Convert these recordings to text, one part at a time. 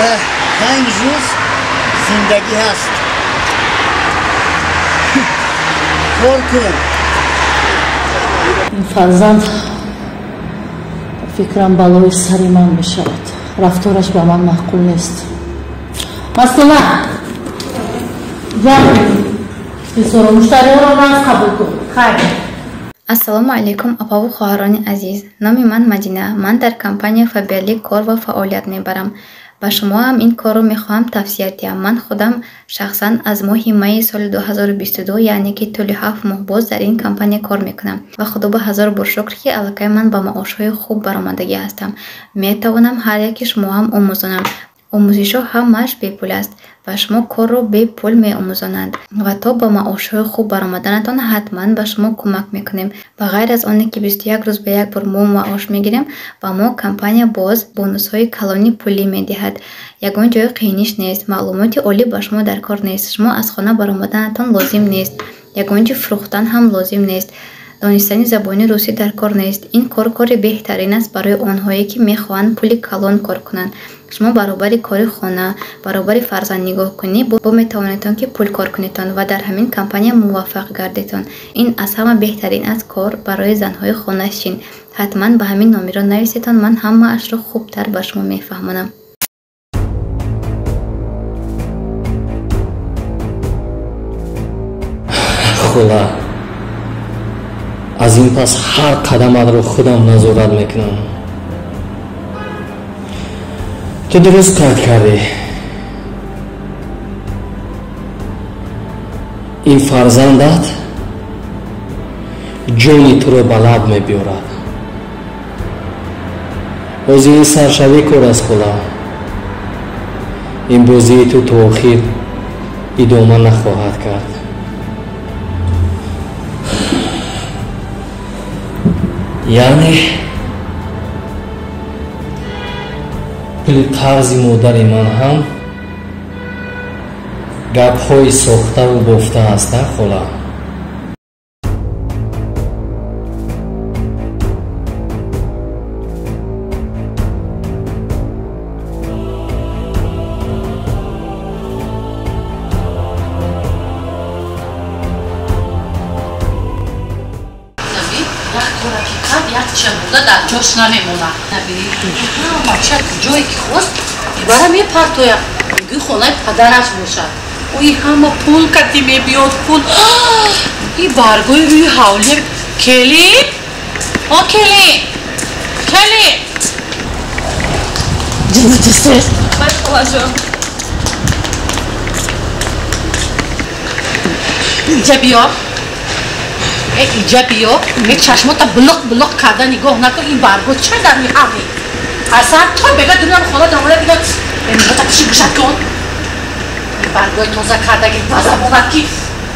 5 рӯз зиндагӣ ҳаст. Кор кун. Ин фарзанд фикрам балои сари ман мешавад. Рафтораш ба ман маъқул нест. Мастуна, ҷамъ бисёро муштариҳоро нағз қабул кун. Хайр. Ассалому алайкум, апаву хоҳарони азиз. Номи ман Мадина. Ман дар компания Фаберлик кор ва фаъолият мебарам. Ба шумо ҳам ин корро мехоҳам тавсия диҳам. Ман худам шахсан аз моҳи майи соли 2022, яъне ки тӯли 7 моҳ боз дар ин компания кор мекунам. Ва худо ба ҳазор бор шукр, ки аллакай ман ба маошҳои хуб баромадагӣ ҳастам. Метавонам ҳар яке шумо ҳам омӯзонам. Омӯзишҳо ҳамааш бепул аст ва шумо корро бепул меомӯзонанд ва то ба маошҳои хуб баромаданатон ҳатман ба шумо кӯмак мекунем. Ба ғайр аз оне ки 21 рӯз ба як бор мо маош мегирем, ба мо компания боз бонусҳои калони пулӣ медиҳад. Ягон ҷои қииниш нест, маълумоти олӣ ба шумо дар кор нест, шумо аз хона баромаданатон лозим нест, ягон ҷи фурӯхтан ҳам лозим нест, донистани забони русӣ дар кор нест. Ин кор кори беҳтарин аст барои онҳое, ки мехоҳанд пули калон кор кунанд. Шумо баробари кори хона, баробари фарзанд нигоҳкунӣ бо метавонедтон, ки пул кор кунедтон ва дар ҳамин компания муваффақ гардедтон. Ин аз ҳама беҳтарин аст кор барои занҳои хонашин. Ҳатман ба ҳамин номеро нависедтон, ман ҳамаашро хубтар ба шумо мефаҳмонам. Хола, аз ин пас ҳар қадаматро худам назорат мекунам. Ту дуруст қайд кардӣ. Ин фарзандат ҷони туро ба лаб мебиёрад. Бози ин саршавӣ кор аст, хола. Ин бозии ту то охир идома нахоҳад кард. Яъне пули қарзи модари ман ҳам гапҳои сохтаву бофта аст, а хола? Дар ҷош намемонад. Бача ҷое ки хост бара мепартояд. Мегӯи хонаи падараш бошад. Ӯи ҳама пул кати мебиёд, пул. И баргои рӯи ҳавле. Келин? О, келин! Келин! Ҷинатисез. Бай, холаҷон. Инҷа биё. Иҷа биё, чашмота булуқ булуқ карда нигоҳ накун. Ин барго ча дар меҳавӣ? Асан то бега дуням хона даромада бига нигоҳта пиши гӯшат кун. Ин баргои тоза кардаги ба забонат ки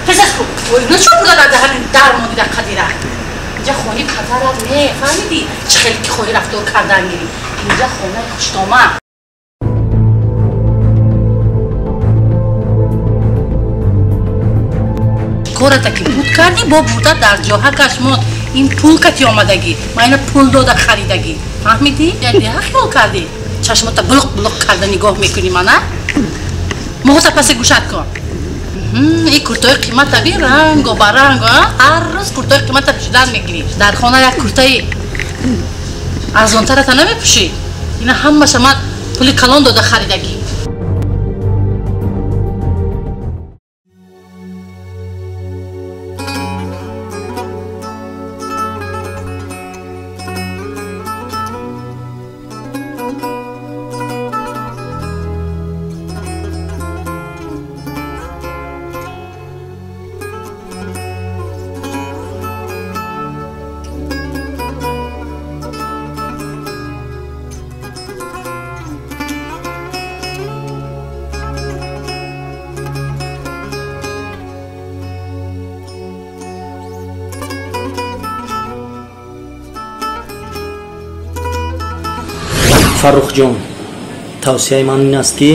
тезас ку. Ина чо бурда дар даҳани дар монида қадира? Инҷа хони падарат не, фаҳмидӣ? Чӣ хеле ки хоҳӣ рафтор кардан гирӣ. Инҷа хонаи хуштома. Кората ки буд кардӣ, бо бурда дар ҷоҳакаш монд. Ин пул кати омадагӣ. Ман ина пул дода харидагӣ. Фаҳмидӣ? Деҳа хиёл кардӣ. Чашмота булуқ булуқ карда нигоҳ мекунӣ мана. Моҳота пасе гӯшат кун. Ин куртаи қимата би ранго ба ранго, ҳар рӯз куртаи қимата пӯшидан мегирӣ. Дар хона як куртаи арзонтарата намепӯшӣ. Ина ҳамаша ман пули калон дода харидагӣ. Фаррухҷон, тавсияи ман ин аст, ки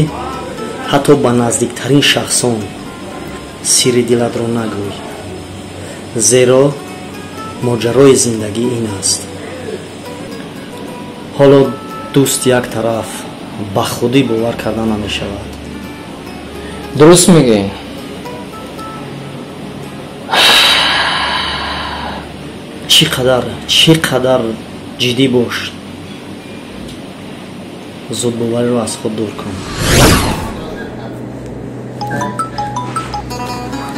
ҳатто ба наздиктарин шахсон сирри дилатро нагӯй, зеро моҷарои зиндагӣ ин аст. Ҳоло дӯст як тараф, Ба худӣ бовар карда намешавад. Дуруст мегӯӣ. Чӣ қадар ҷиддӣ бош, зудбовариро аз худ дур кун.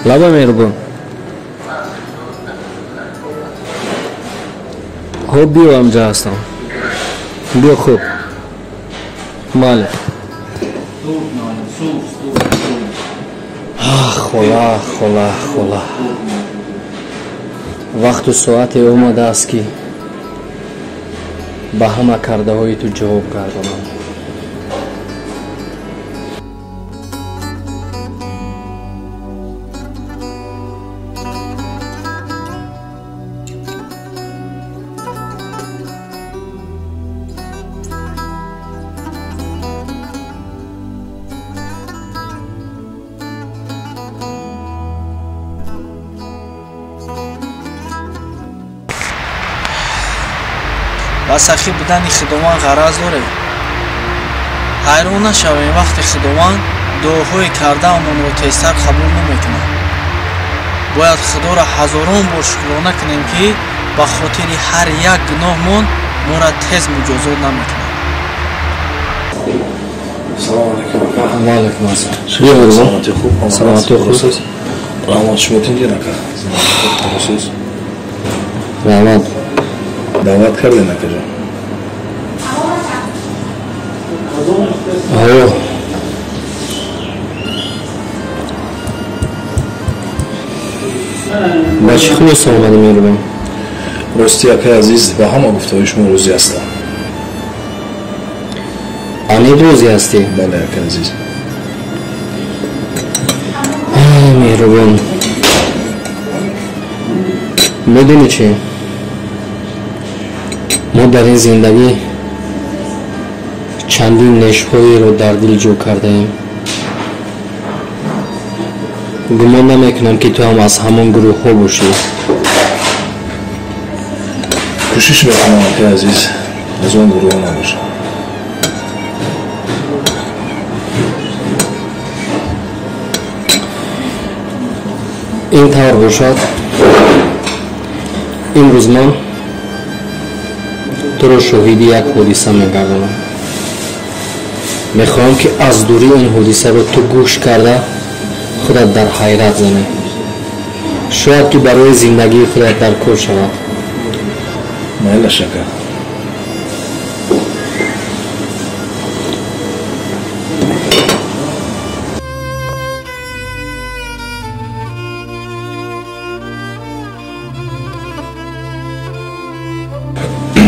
Лаба меҳрубон. Хуб, биё, амҷа ҳастам. Биё, хуб. Бале. Хола, хола, хола. Вақту соате омадааст, ки ба ҳама кардаҳои ту ҷавоб гардонам. Ба сахӣ будани Худованд ғараз дорем. Ҳайрон нашавем, вақте Худованд дуоҳои кардаамонро тезтар қабул намекунад. Бояд Худоро ҳазорон бор шукрона кунем, ки ба хотири ҳар як гуноҳмон моро тез муҷозот намекунад. Салом алейкум. Ва алейкум ассалом. Саломатӣ хуб? Саломатӣ хуб. Раҳмат, шумо тинҷи нака? Раҳмат. Даъват кардем, акаҷон. Ҳо. Ба чӣ хулоса омада, меҳрубон? Рости, акаи азиз, ба ҳама гуфтаҳои шумо розӣ ҳастам. Аниқ розӣ ҳастӣ? Бале, акаи азиз. Меҳрубон, медонӣ чӣ? Мо дар ин зиндагӣ чандин нешҳоеро дар дил ҷо кардаем. Гумон намекунам, ки ту ҳам аз ҳамон гурӯҳҳо бошӣ. Кӯшиш мекунам, акаи азиз, аз он гурӯҳҳо набошам. Ин тавр бошад, имрӯз ман туро шоҳиди як ҳодиса мегардонам. Мехоҳам, ки аз дурӣ ин ҳодисаро ту гӯш карда худат дар ҳайрат занӣ. Шояд ки барои зиндагии худат дар кор шавад. Майлаш, ака.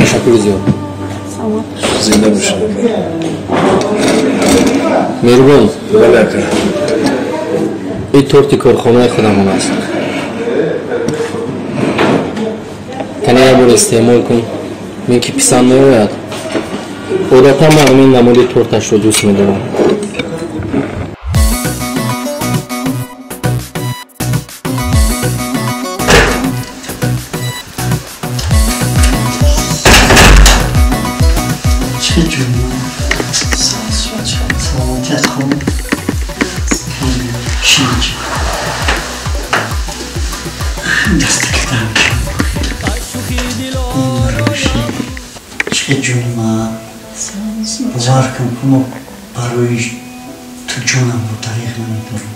Ташаккури зиёд. Зинда бошед. Меҳрубон. Бале, ака. Ин торти корхонаи худамон аст. Кане як бор истеъмол кун. Мен ки писанд меояд. Одатан ман ҳамин намуди торташро дӯст медорам. Чӣ ҷуна? Саломатият хуб? Шинҷ. Дастак дар. Чӣ ҷуна? Бовар кун, мо барои ту ҷонамро дареғ намедорам.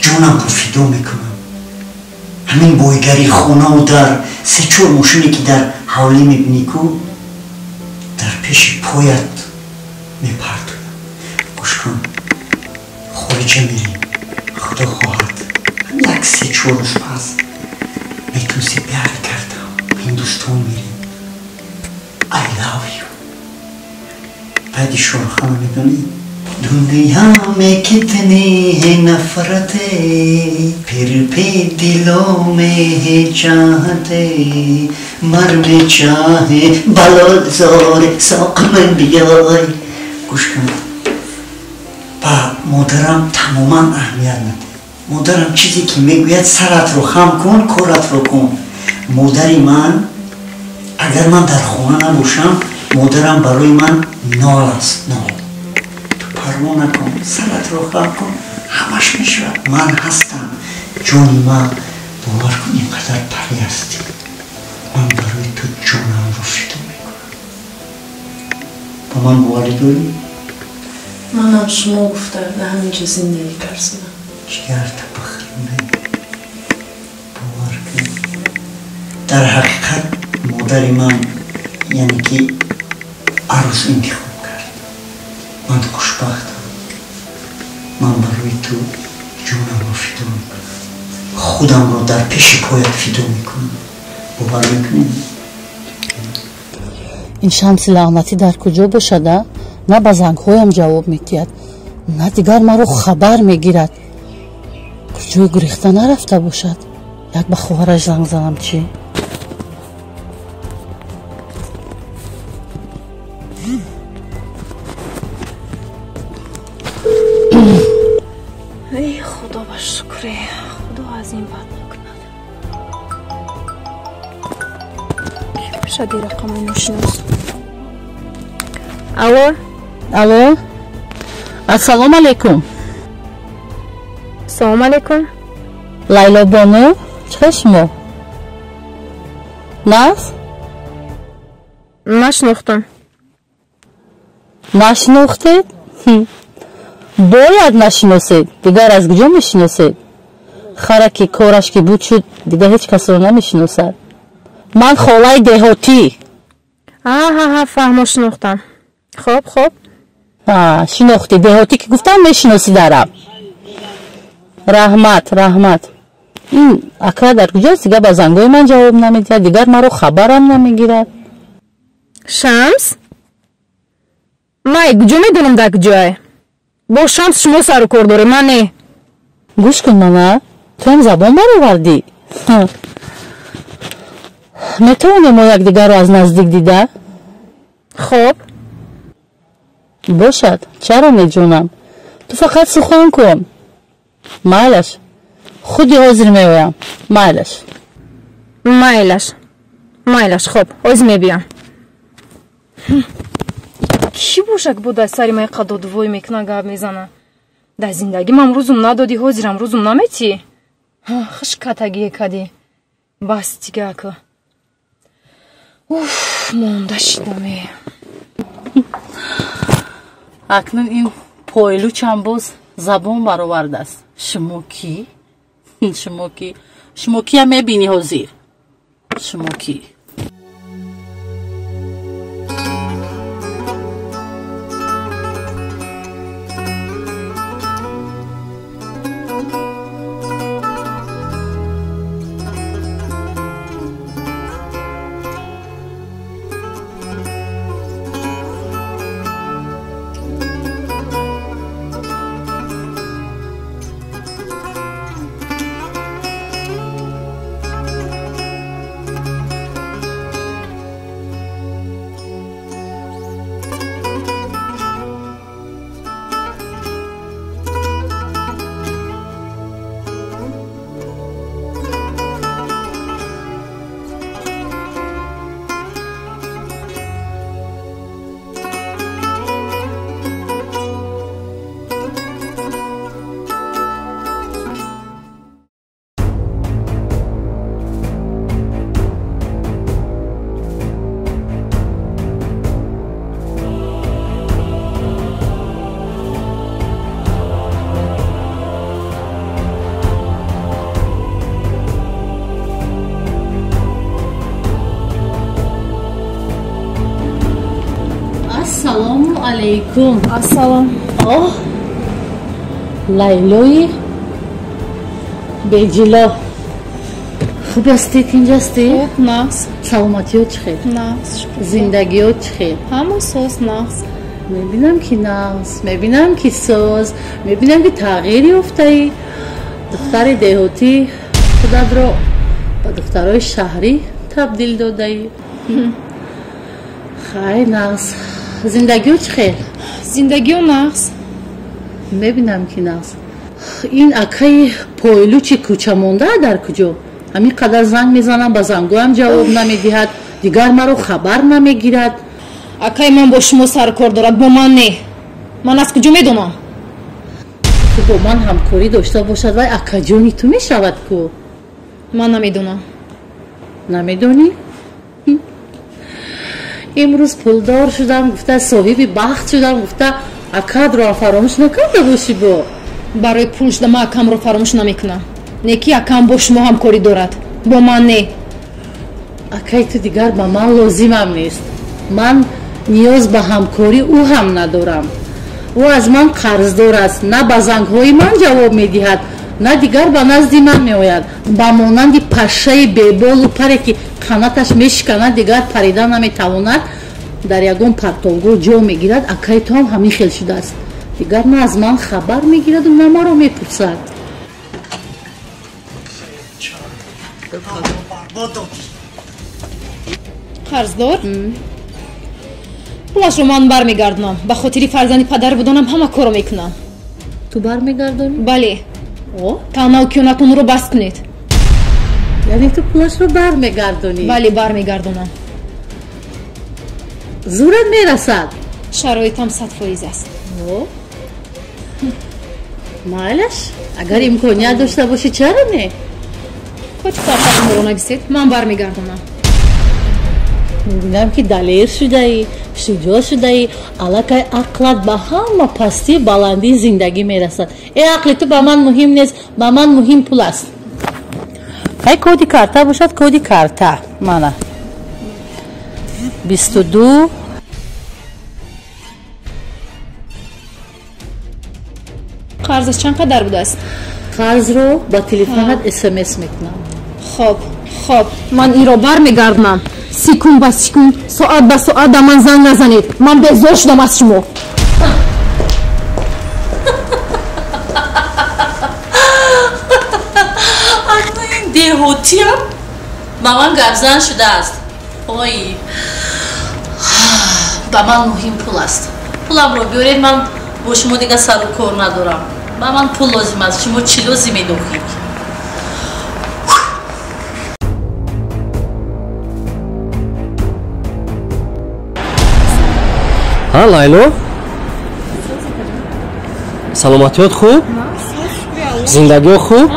Ҷонамро фидо мекунам. Ҳамин бойгари хонаву дар се-чор мошине, ки дар ҳавлӣ мебинӣ ку, дар пеши поят мепартоям. Гӯш кун, хориҷа мерем, Худо хоҳад. Як се-чор рӯз пас метонисти баргардам, Ҳиндустон мерем. I love you. Баъди Шоҳруххона медонӣ? दुनिया में कितनी है नफरतें, फिर भी दिलों में है चाहते, मर में चाहे बलो जोर शौक में биёй. Гӯш кун, ба модарам тамоман аҳамият надеҳ. Модарам чизе ки мегӯяд, саратро хам кун, коратро кун. Модари ман, агар ман дар хона набошам, модарам барои ман нол аст, нол. парво накун, саратро хам кун, ҳамаш мешавад. Ман ҳастам, ҷони ман, бовар кун, ин қадар парӣ ҳастӣ. Ман барои ту ҷонамро фидо мекунам. Ба ман боварӣ дорӣ? Манам шумо гуфта дар ҳамин ҷо зиндагӣ карсидам. Ҷигарта бахрӯне, бовар кун. Дар ҳақиқат модари ман, яъне ки арӯс интихоб кард. Ман хушбахтам. Ман барои ту ҷонамро фидо мекунам, худамро дар пеши поят фидо мекунам. Бовар мекунӣ? Ин Шамси лағнатӣ дар куҷо бошад, а? На ба зангҳоям ҷавоб медиҳад, на дигар маро хабар мегирад. Куҷое гурехта нарафта бошад? Як ба хоҳараш занг занам, чӣ? Эй Худо, ба шукре, Худо аз ин бад накунад. Ки бошад ин рақами ношинос? Алло? Алло? Ассалому алайкум. Салому алайкум. Лайло бону, чӣ хел шумо? Нас? Нашинохтам. Нашинохтед? Бояд нашиносед, дигар аз куҷо мешиносед? Хара ки кораш ки буд шуд, дигар ҳеҷ касро намешиносад. Ман холаи деҳотӣ. Аҳаҳа, фаҳмо, шинохтам. Хоб, хоб. Шинохтӣ, деҳотӣ ки гуфтам мешиносӣ дарам. Раҳмат, раҳмат. Ин ака дар куҷост? Дигар ба зангҳои ман ҷавоб намедиҳад, дигар маро хабарам намегирад. Шамс? Май куҷо медонам дар куҷое? Бо Шамс шумо сару кор доред, ман не. Гӯш кун, мана, ту ҳам забон баровардӣ. Метавонем мо якдигарро аз наздик дида? Хоб. Бошад, чаро не, ҷонам? Ту фақат сухан кун. Майлаш, худи ҳозир меоям. Майлаш. Майлаш, майлаш, хоб, ҳозир мебиям. Кӣ бошад бо дар сари ман қадодвой мекуна, гап мезана? Дар зиндагимам рӯзум надодӣ, ҳозирам рӯзум наметӣ? Хуш катагие кадӣ. Бас дига ака. Уф, монда шидаме. Акнун ин пойлучам боз забон баровардааст. Шумо кӣ? Шумо кӣ? Шумо кия мебинӣ ҳозир? Шумо кӣ? Ассалому алайкум. Ассалом. Оҳ, Лайлои беҷило, хуб ҳастӣ? Тинҷ ҳастӣ? Хуб, нағз. Саломатиё чӣ хел? Нағз, шукр. Зиндагиё чӣ хел? Ҳама соз, нағз. Мебинам ки нағз, мебинам ки соз, мебинам ки тағйир ёфтаӣ. Духтари деҳотӣ худатро ба духтарои шаҳрӣ табдил додаӣ. Хай, нағз. Зиндагиё чӣ хел? Зиндагиё нағз. Мебинам ки нағз. Ин акаи пойлучи кӯча монда дар куҷо? Ҳамин қадар занг мезанам, ба зангоям ҷавоб намедиҳад, дигар маро хабар намегирад. Акаи ман бо шумо саркор дорад, бо ман не. Ман аз куҷо медонам? Ту бо ман ҳамкорӣ дошта бошад, вай акаҷони ту мешавад ку? Ман намедонам. Намедонӣ? Имрӯз пулдор шудам гуфта, соҳиби бахт шудам гуфта, акадро ҳам фаромӯш накарда бошӣ бо? Барои пул шуда ман акамро фаромӯш намекунам. Не ки акам бо шумо ҳамкорӣ дорад, бо ман не. Акай ту дигар ба ман лозимам нест. Ман ниёз ба ҳамкорӣ ӯ ҳам надорам. Ӯ аз ман қарздор аст, на ба зангҳои ман ҷавоб медиҳад, на дигар ба назди ман меояд. Ба монанди пашшаи беболу паре ки қанаташ мешиканад, дигар парида наметавонад, дар ягон партовгоҳ ҷо мегирад. Акай ту ҳам ҳамин хел шудааст. Дигар на аз ман хабар мегираду, на маро мепурсад. Қарздор? Пулашро ман бармегардонам. Ба хотири фарзанди падар буданам ҳама корро мекунам. Ту бармегардонӣ? Бале. Таънаву киёнатонро бас кунед. Яъне ту пулашро бармегардонӣ? Бале, бармегардонам. Зурат мерасад? Шароитам 100% аст. Майлаш, агар имконият дошта бошӣ, чаро не? Коти картатонро нависед, ман бармегардонам. Мебинам ки далер шудаӣ, шуҷоъ шудаӣ, аллакай ақлат ба ҳама пастию баландии зиндагӣ мерасад. Э, ақли ту ба ман муҳим нест, ба ман муҳим пул аст. Ай коди карта бошад, коди карта. Мана. 22. Қарзаш чанд қадар будааст? Қарзро ба телефонат СМС мекунам. Хоб, хоб, ман инро бармегардонам. Секунд ба секунд, соат ба соат ба ман занг назанед. Ман безор шудам аз шумо. Акнун ин деҳотиам ба ман гапзан шудааст. Ой, ба ман муҳим пул аст. Пуламро биёред, ман бо шумо дигар сару кор надорам. Ба ман пул лозим аст. Шумо чӣ лозимед охир? Ҳа, Лайло? Саломатиёт хуб? Зиндагиё хуб?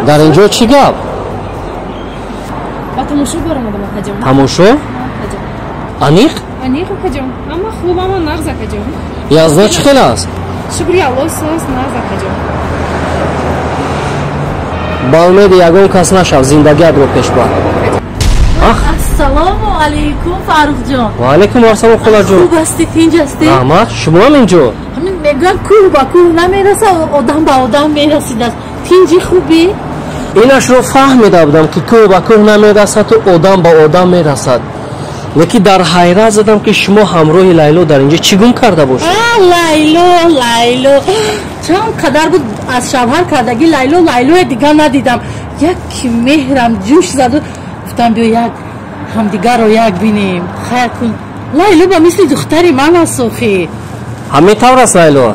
Дар ин ҷо чӣ гап? Ба тамошо баромадам, акаҷон. Тамошо? Аниқ? Аниқ, акаҷон. Ҳама хуб, ҳама нағз, акаҷон. Язно чӣ хел аст? Шукри Аллоҳ, соз нағз, акаҷон. Ба умеди ягон кас нашав, зиндагиатро пеш бар. Ассалому алайкум, Фаррухҷон. Ва алайкум ассалом, холаҷон. Хуб ҳастед, инҷ ҳастед? Раҳмат, шумоам инҷо? Ҳамин мегӯянд кӯҳ ба кӯҳ намерасад, одам ба одам мерасидааст. Тинҷи хубӣ? Инашро фаҳмида будам ки кӯҳ ба кӯҳ намерасаду одам ба одам мерасад. Лекин дар ҳайрат задам ки шумо ҳамроҳи Лайло дар инҷо чӣ гум карда бошед? Лайло, Лайло, чанд қадар буд аз шавҳар кардагӣ Лайло, Лайлоя дигар надидам. Як меҳрам ҷӯш заду, гуфтам биё як ҳамдигарро як бинем. Хайр кун, Лайло ба мисли духтари ман аст охи. Ҳамин тавр аст, Лайло?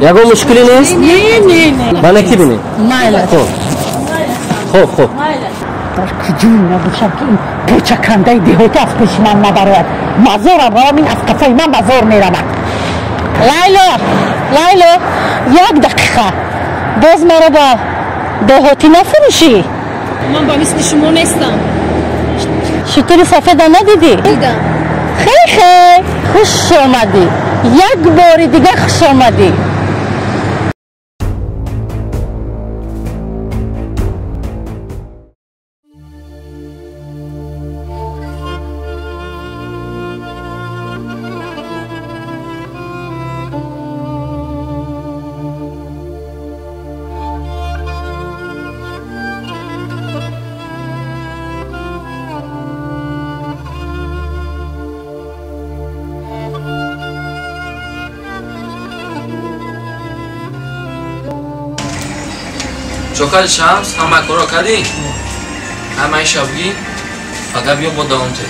Ягон мушкиле нест? Не, не, не. Ба неки бинем? Майла. Хуб, хуб, хуб. Дар куҷо набошам ки ин печакандаи деҳота аз пеши ман набарояд. Мазорам равам, ин аз қафои ман мазор меравад. Лайло, Лайло, як дақиқа. Боз маро ба деҳотӣ нафурӯшӣ? Ман ба мисли шумо нестам. Шутури сафеда надидӣ? Дидам. Хей, хей, хуш омадӣ. Як бори дигар хуш омадӣ. Чокари Шамс, ҳама корро кардӣ? Ҳамаи шабгӣ? Фақат биё бо давом те.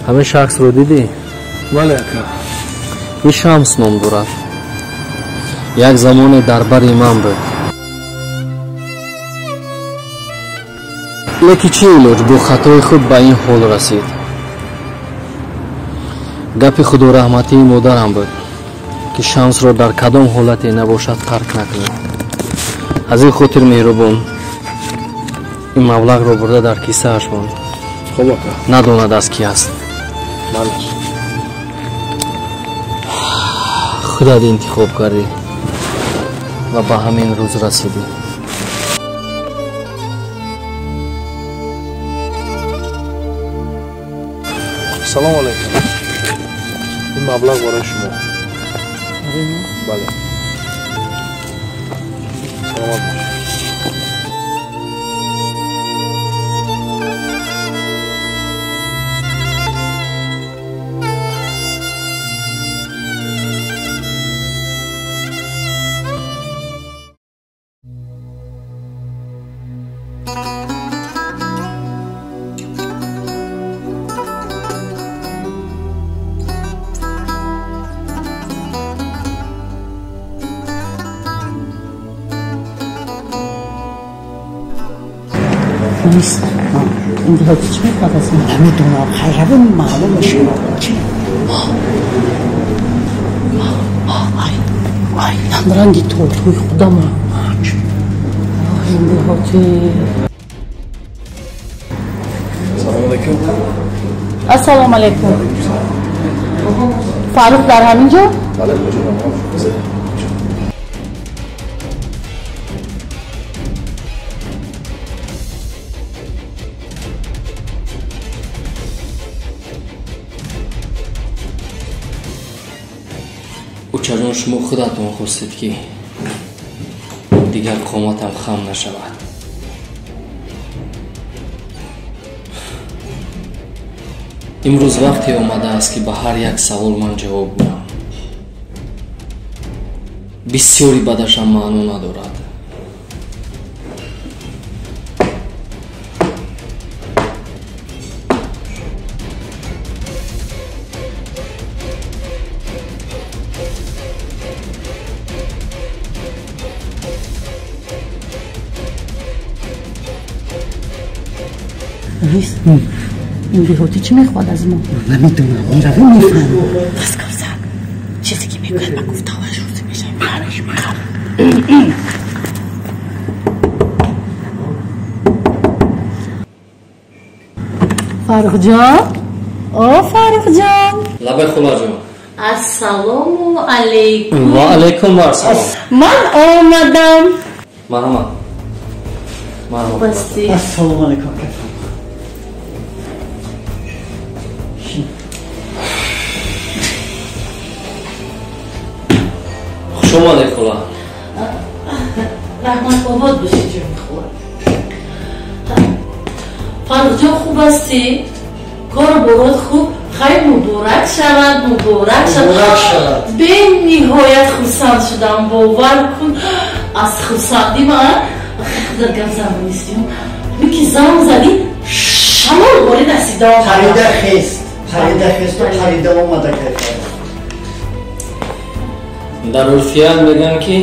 Ҳамин шахсро дидӣ? Бале, ака. Ин Шамс ном дорад. Як замоне дар бари ман буд. Леки чӣ илоҷ, бо хатои худ ба ин ҳол расид. Гапи худораҳматии модарам буд, ки Шамсро дар кадом ҳолате набошад тарк накунед. Аз ин хотир меҳрубон ин маблағро бурда дар кисааш монд. Хуб ака. Надонад аз ки аст. Бале. Худат интихоб кардӣ ва ба ҳамин рӯз расидӣ. Салом алайкум. Ин маблағ барои шумо. Бале. Саломат бошед. Ин деҳоти чӣ мехоҳад аз ман? Намедонам, хайравон маълум мешавад. Чӣ? Ай, ранги тортҳои худама. Ин деҳоти. Салом алайкум. Ассалому алайкум. Фаррух дар ҳамин ҷо? Бале, ҷонам. Учаҷон, шумо худатон хостед, ки дигар қоматам хам нашавад. Имрӯз вақте омадааст, ки ба ҳар як савол ман ҷавоб гӯям. Бисёри бадашам маъно надорад. Ин деҳотӣ чӣ мехоҳад аз мо? Намедонам, меравем мефаҳмем. Пас кавзак, чизе ки мегӯяд ба гуфтаҳояш розӣ мешавем. Фаррухҷон, о Фаррухҷон. Лабай холаҷон. Ассалому алайкум. Ва алайкум ассалом. Ман омадам. Марҳамат. Марҳамат. Ассалому алайкум. Хуш омадед, хола. Раҳмат, обод бошед, ҷони хола. Фаррухҷон, хуб ҳастӣ? Кору борот хуб? Хайр, муборак шавад, муборак шавад. Бениҳоят хурсанд шудам, бовар кун, аз хурсандӣ ман худат гап зан нестим. Ки занг задӣ, шамол ворид асидам. Парида хест, парида хесту парида омада кайфа. Дар урфият мегӯянд, ки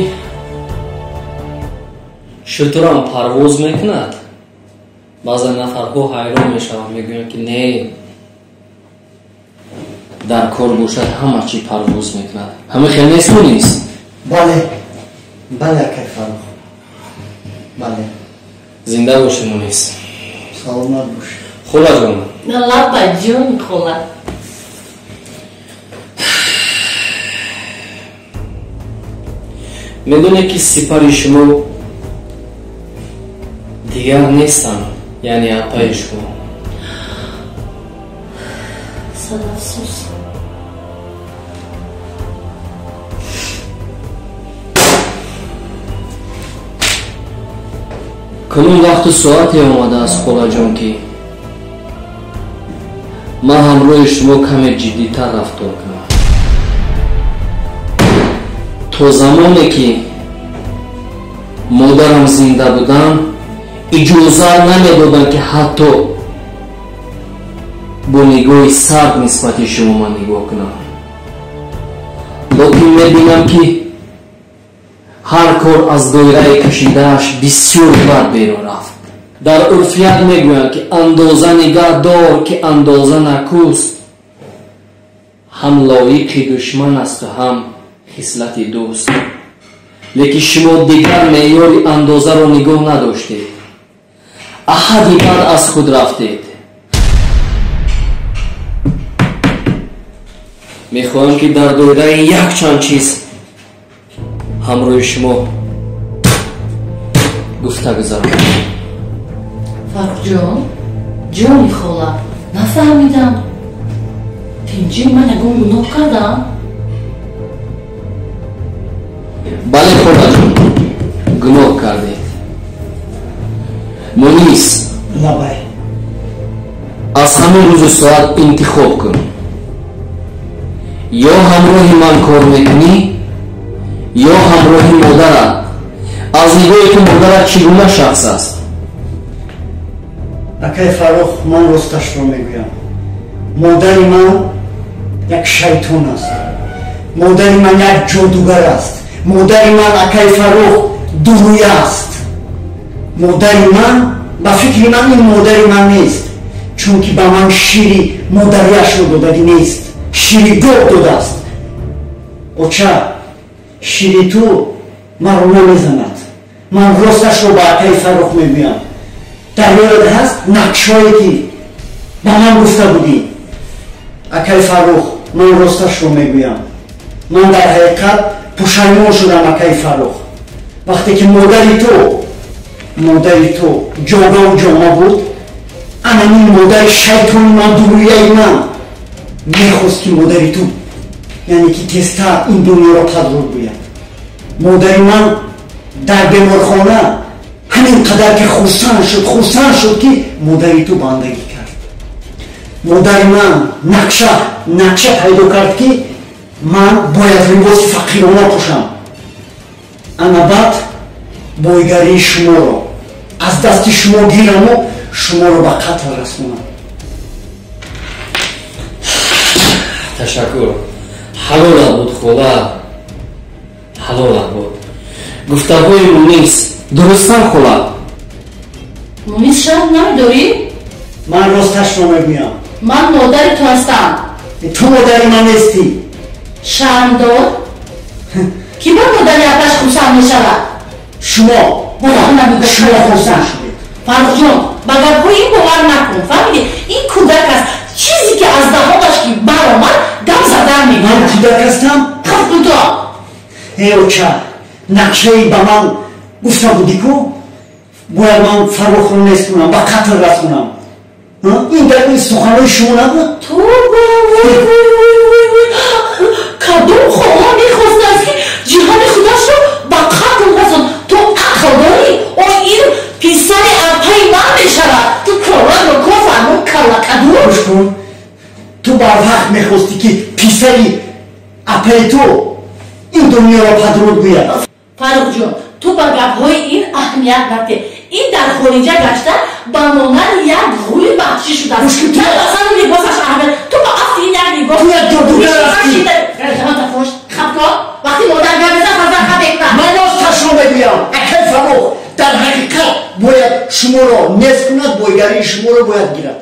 шутурам парвоз мекунад. Баъзе нафарҳо ҳайрон мешаванд, мегӯянд, ки не, дар кор бошад ҳама чӣ парвоз мекунад. Ҳама хел несту нест? Бале, бале, акай Фаррух, бале. Зинда бошед, Мунис. Саломат бошед. Холаҷон. Лаба ҷон, хола. Медонед, ки сипари шумо дигар нестанд, яъне апаи шумо. Сад афсӯс. Кунун вақту соате омадааст, холаҷон, ки ман ҳамроҳи шумо каме ҷиддитар рафтор кунам. То замоне ки модарам зинда буданд, иҷозат намедоданд, ки ҳатто бо нигоҳи сард нисбати шумо ман нигоҳ кунам. Лекин мебинам, ки Ҳар кор аз доираи кашидааш бисёр бад берун рафт. Дар урфият мегӯянд, ки андоза нигаҳ дор, ки андоза накӯст, ҳам лоиқи душман асту ҳам хислати дӯст. Лекин шумо дигар меъёри андозаро нигоҳ надоштед, аҳади бад аз худ рафтед. Мехоҳам, ки дар доираи якчанд чиз ҳамроҳи шумо гуфта гузарам. Фаррухҷон, ҷони хола, нафаҳмидам. Тинҷи ман ягон гуноҳ кардам? Бале, холаҷон, гуноҳ кардед. Мунис, лабай, аз ҳамин рӯзу соат интихоб кун: ё ҳамроҳи ман кор мекунӣ, ё ҳамроҳи модарат. Аз нигоҳи ту модарат чӣ гуна шахс аст? Акай Фаррух, ман росташро мегӯям. Модари ман як шайтон аст. Модари ман як ҷодугар аст. Модари ман, акай Фаррух, дурӯя аст. Модари ман, ба фикри ман, ин модари ман нест, чунки ба ман шири модариашро додагӣ нест, шири гов додааст. Оча, шири ту маро намезанад. Ман росташро ба акаи Фаррух мегӯям. Дар ёдат ҳаст нақшҳое, ки ба ман гуфта будӣ? Акаи Фаррух, ман росташро мегӯям. Ман дар ҳақиқат пушаймон шудам, акаи Фаррух, вақте ки модари ту ҷогаву ҷома буд. Анамин модари шайтони ман, дурӯяи ман мехост, ки модари ту, яъне ки тезтар ин дунёро падруд гӯяд. Модари ман дар беморхона ҳамин қадар ки хурсанд шуд, ки модари ту бандагӣ кард. Модари ман нақша пайдо кард, ки ман бояд либоси фақирона пӯшам, ана баъд бойгарии шуморо аз дасти шумо гираму шуморо ба қатл расонам. Ташаккур. Ҳалолат буд, хола, ҳалолат буд. Гуфтаҳои Мунис дурустам, хола? Мунис, шарм намедорӣ? Ман росташро мегӯям. Ман модари ту ҳастам. Ту модари ман нестӣ. Шармдор, кӣ ба модари апаш хурсанд мешавад? Шумо хурсанд шудед. Фаррухҷон, ба гапҳои ин бовар накун, фаҳмидӣ? Ин кӯдак аст, чизе ки аз даҳонаш ки баромад, гап задан ман кӯдак ҳастам? Куто. Э, оча, нақшаи ба ман гуфта будӣ ку, бояд ман Фаррухро нест кунам, ба қатл расонам. Ин дар ин суханҳои шумо набуд? Тоба, вой вой вой вой вой! Кадом хола мехостааст, ки ҷиҳони худашро ба қатл расон? Ту ақл дорӣ? О, ин писари апаи ман мешавад. Ту коранро кофармо, каллакаду. Гӯш кун, ту барвақт мехостӣ, ки писари апаи ту ин дунёро падруд гӯяд. Фаррухҷон, ту ба гапҳои ин аҳамият надиҳ. Ин дар хориҷа гашта ба монанди як ғули ваҳшӣ шудааст. Асану либосаш аҳамият, ту ба афти ин як либос Ту як ҷодугар ҳастӣ. Фош хапко, вақти модар гап мезан, фарзанд хап мекунад. Ман росташро мегӯям, акай Фаррух. Дар ҳақиқат бояд шуморо нест кунад, бойгарии шуморо бояд гирад.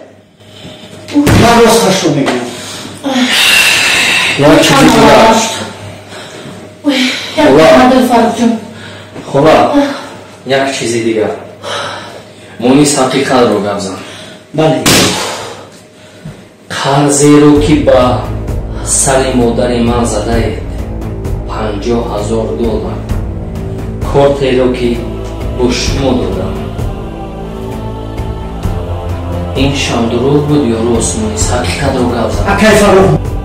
Ман росташро мегӯям. Як чизи дигар. Фаррухҷон. Хола, як чизи дигар. Мунис ҳақиқатро гап зан. Бале. Қарзеро, ки ба сари модари ман задаед, 50 000 доллар, кортеро, ки бо шумо додам, ин шам дурӯғ буд ё рост? Мунис, ҳақиқатро гап зан. Акай Фаррух.